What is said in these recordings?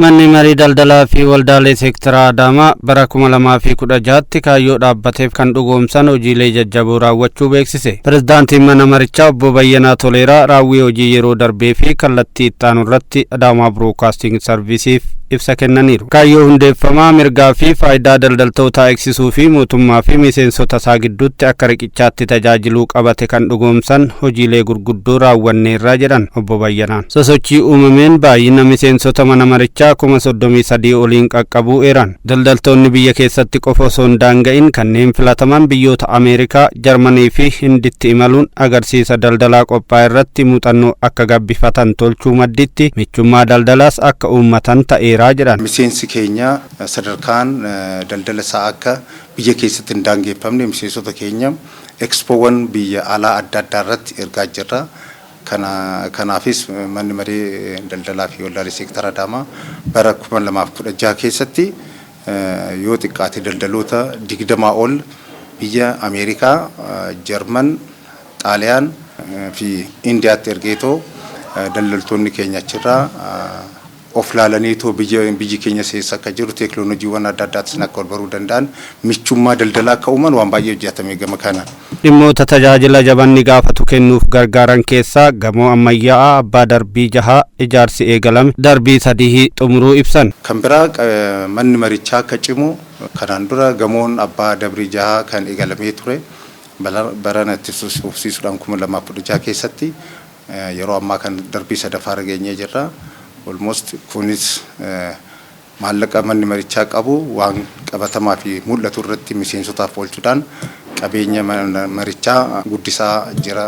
Manni marii daldalaa fi waldaalee seektaraa Adaamaa bara 2016tti kaayyoo dhaabbateef kan dhugoomsan hojiilee jajjaboo raawwachuu beeksise. Pirezidaantiin mana marichaa Obbo Bayyanaa Toleeraa raawwii hojii yeroo darbee fi kallattii itti aanu irratti Adaamaa Broadcasting Serviceiif ibsa kennaniiru. Kaayyoo hundeeffamaa mirgaa fi faayidaa daldaltootaa eegsisuu fi mootummaa fi miseensota isaa gidduutti akka riqichaatti tajaajiluu qabate kan dhugoomsan hojiilee gurguddoo raawwanneerra jedhan Obbo Bayyanaan. Sosochii uumameen baay'ina miseensota mana marichaa 33,000 oliin qaqqabuu eeran. Daldaltoonni biyya keessatti qofa osoo hin daanga'in kanneen filataman biyyoota Ameerikaa, Jarmanii fi Hinditti imaluun agarsiisa daldalaa qophaa'e irratti muuxannoo akka gabbifatan tolchuu madditti michummaa daldalaas akka uummatan ta'eeraa jedhan. Miseensi keenya sadarkaan daldala isaa akka biyya keessatti hin daangeffamne miseensota keenya expoowwan biyya alaa adda addaa irratti ergaa jirra. Kanaafis manni maree daldalaa fi waldaalee seektara Adaamaa bara 2016 keessatti yoo xiqqaate daldaloota 20 ol biyya Ameerikaa, Jarman, Xaaliyaan fi Indiyaatti ergeetoo daldaltoonni keenya achirraa of laalaniitoo biyyi keenya keessa akka jiru, teekinooloojiiwwan adda addaatis akka wal baruu danda'an, michummaa daldalaa akka uuman waan baay'ee hojjetame gama kanaan. Dhimmoota tajaajila jabanni gaafatu kennuuf gargaaran keessaa gamoo ammayyaa'aa abbaa darbii jahaa ijaarsi eegalame darbii sadii xumuruu ibsan. Kan biraa, manni marichaa akka cimu kanaan dura gamoon abbaa darbii jahaa kan eegalamee ture barana itti fufsiisuudhaan 2016 keessatti yeroo ammaa kan darbii sadaffaa irra geenyee jirra. Almost kunis maallaqa manni marichaa qabu waan qabatamaa fi mul'atu irratti miseensotaaf oolchuudhaan qabeenya marichaa guddisaa jira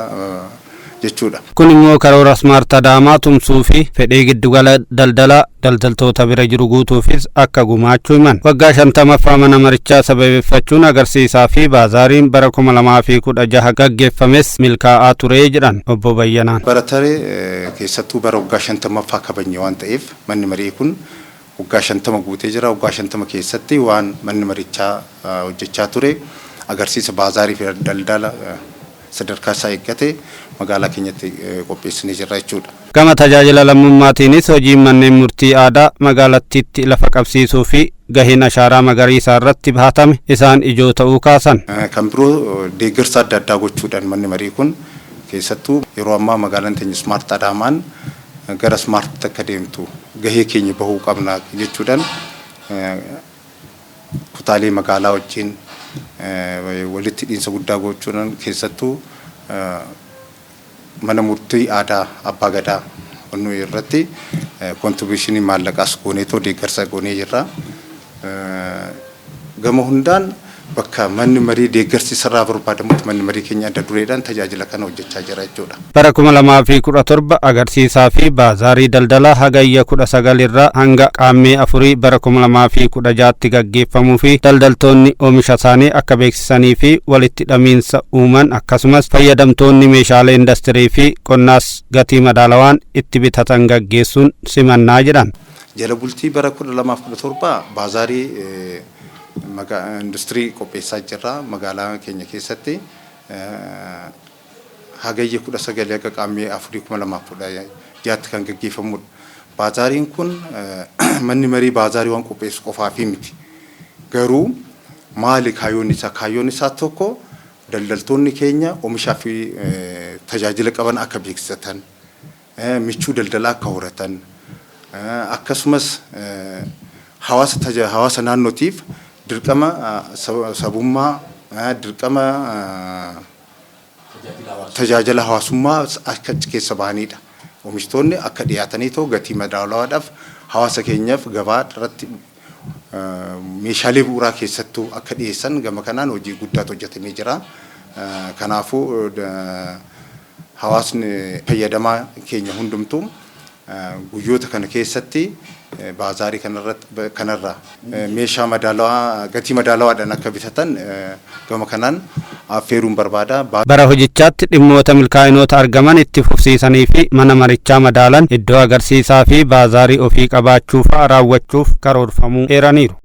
jechuudha. Kun immoo karoora Smart Adaamaa tumsuu fi fedhii giddugala daldalaa daldaltoota bira jiru guutuufis akka gumaachuu himan. Waggaa 50ffaa mana marichaa sababeeffachuun agarsiisaa fi baazaariin bara 2016 gaggeeffames milkaa'aa ture jedhan Obbo Bayyanaan. Bara taree keessattuu bara waggaa 50ffaa kabajne waan ta'eef, manni marii kun waggaa 50 guutee jira. Waggaa 50 keessatti waan manni marichaa hojjechaa ture agarsiisa baazaarii fi daldala sadarkaa isaa eeggate magaalaa keenyatti qopheessinee jirra jechuudha. Gama tajaajila lammummaatiinis hojiin manneen murtii aadaa magaalattiitti lafa qabsiisuu fi gaheen ashaaraa magariisaa irratti bahatame isaan ijoo ta'uu kaasan. Kan biroo, deeggarsa adda addaa gochuudhaan manni marii kun keessattuu yeroo ammaa magaalaan teenya Smart Adaamaan gara smart akka deemtu gahee keenya bahuu qabna jechuudhaan kutaalee magaalaa wajjin walitti hidhiinsa guddaa gochuudhaan keessattuu mana murtii aadaa abbaa gadaa onnuu irratti contribution maallaqaas gooneetoo deeggarsa goonee jirra. Gama hundaan bakka manni marii deeggarsi sirraa barbaadamutti manni marii keenya adda dureedhaan tajaajila kana hojjechaa jira jechuudha. Bara 2017 agarsiisaa fi baazaarii daldalaa Hagayya 19 irraa hanga Qaammee 4 bara 2016tti gaggeeffamuu fi daldaltoonni oomisha isaanii akka beeksisanii fi walitti hidhamiinsa uuman, akkasumas fayyadamtoonni meeshaalee indastirii fi qonnaas gatii madaalawaan itti bitatan gaggeessuun simannaa jedhan. Jala bultii bara 2017 baazaarii industirii qopheessaa jirra magaalaa keenya keessatti, Hagayya 19 haga Qaammee 4 2016tti kan gaggeeffamudha. Baazaariin kun manni marii baazaarii waan qopheessu qofaafi miti. Garuu maali kaayyoon isaa? Kaayyoon isaa tokko daldaltoonni keenya oomishaa fi tajaajila qaban akka beeksisatan, michuu daldalaa akka horatan, akkasumas hawaasa naannootiif dirqama sabummaa, dirqama tajaajila hawaasummaa akka achi keessa bahanidha. Oomishtoonni akka dhiyaatanii too gatii madaalawaadhaaf hawaasa keenyaaf gabaa irratti meeshaalee bu'uuraa keessattuu akka dhiyeessan gama kanaan hojii guddaatu hojjetamee jira. Kanaafuu hawaasni fayyadamaa keenya hundumtuu guyyoota kana keessatti baazaarii kanarra meeshaa madaalawaa gatii madaalawaadhaan akka bitatan gama kanaan affeeruun barbaada. Bara hojichaatti dhimmoota milkaa'inoota argaman itti fufsiisanii fi mana marichaa madaalan iddoo agarsiisaa fi baazaarii ofii qabaachuu fa'a raawwachuuf karoorfamuu eeraniiru.